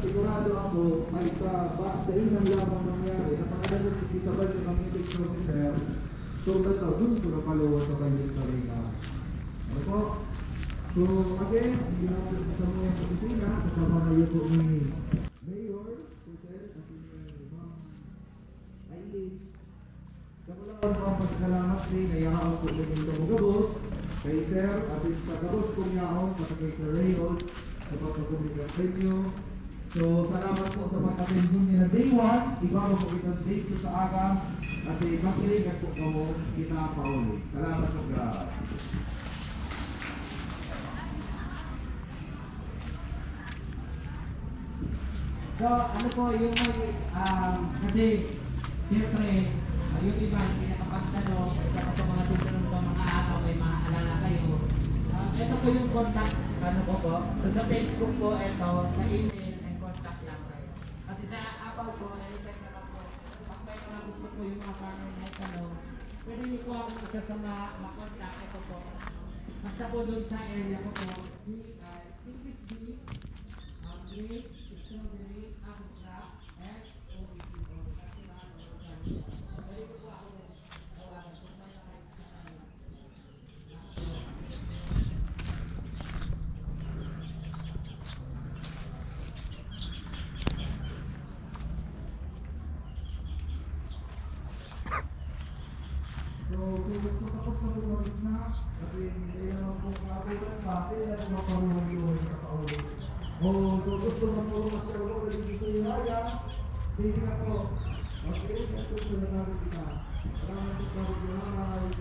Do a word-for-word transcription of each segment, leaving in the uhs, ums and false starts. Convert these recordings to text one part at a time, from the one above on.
Sigurado ako, may iba, ba, dai man lamang mangyari na pag-alam mo, isabay sa community service, sir, so, tataw, dun ko napaluwas sa kanyang salita. Ano po? So, again, hindi na po sa samuyang opisina, sa pamamayo po ni Mayor, Jose, at ni Ma'am Aileen. Sa wala akong papasalamat ni, nayaon ko din yung gabos kay Sir, at sa gabos kong yaon, pati kay Sir Rayon, sa pagpasubli kang venue. So, salamat po sa pag-attend ninyo na day one. Iba mo po kitang date ko sa aga, kasi makiringan po kamo, kita pauli. Salamat po, grabe. So, ano po, yung may, um, kasi, siyempre, ah, yung iba, hindi nakapagtanong, isa pa sa mga susunod na mga araw, may maaalala kayo. Ah, ito po yung contact, ano ko po. So, sa Facebook po, ito, sa email, may contact lang kayo. Kasi sa Apple po, anytime naman po, pag may mga gusto po yung mga family na itanong, pwede niyo po akong isa sa mga makontak. Ito po. Basta po doon sa area ko po, di, ah, English beef, ah, grape, strawberry, apple crab, and O B C O. Pwede po ako tawagan kung may mga So, so, so, tapos na po mag-snack, kasi hindi naman po maabutan pa, kaya natin maparuhan-ruhan sa paulo. O, so, gusto mo po mas paulo, gusto nyo na yan, sige na po. Okay, ito po na natin kita. Salamat po, salamat.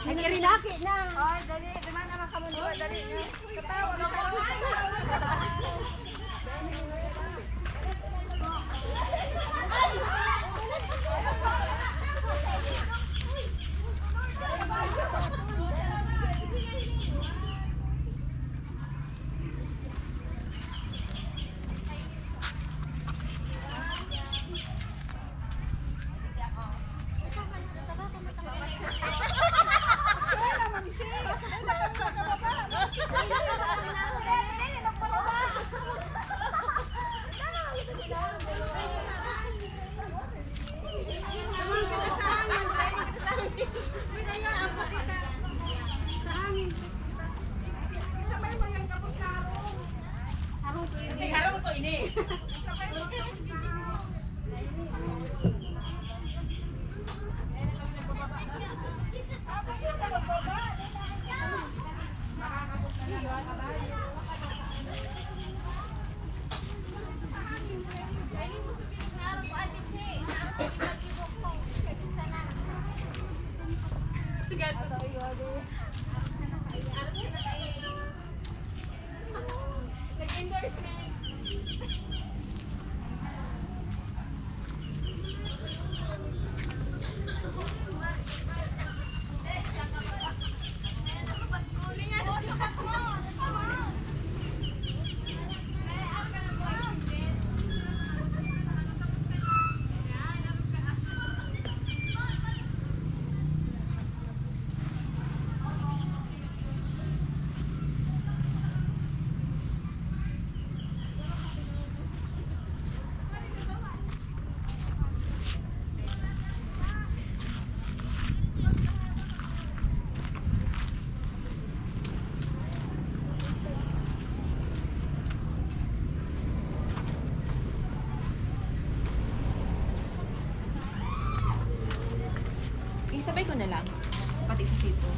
Nagkirinaki na. Ay, dali. Duma naman ka mo, dali na. Katawa ka sa Harong ko ini. Isabay ko na lang, pati si Sito.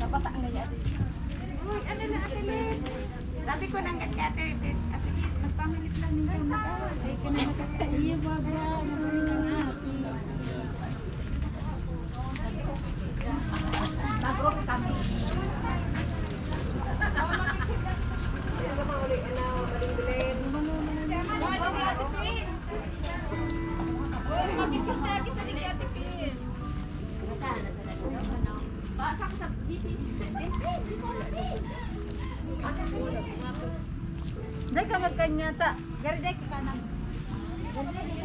Nabasa ang ganyan. Uy, ano na, Ate Lynn? Sabi ko nang ganyan, Ate Lynn. Ah, sige, magpamalit lang ninyo na. Ay, ka na magkakaiya, baga. Magro kami. Ano ba mauli? Ano, Maring Belen? Uy, mapicture tayo sa Ate Lynn. Basa ko sa G C. Dai ka magkanyata. Gari, dai ka kanan. Gari, dai ka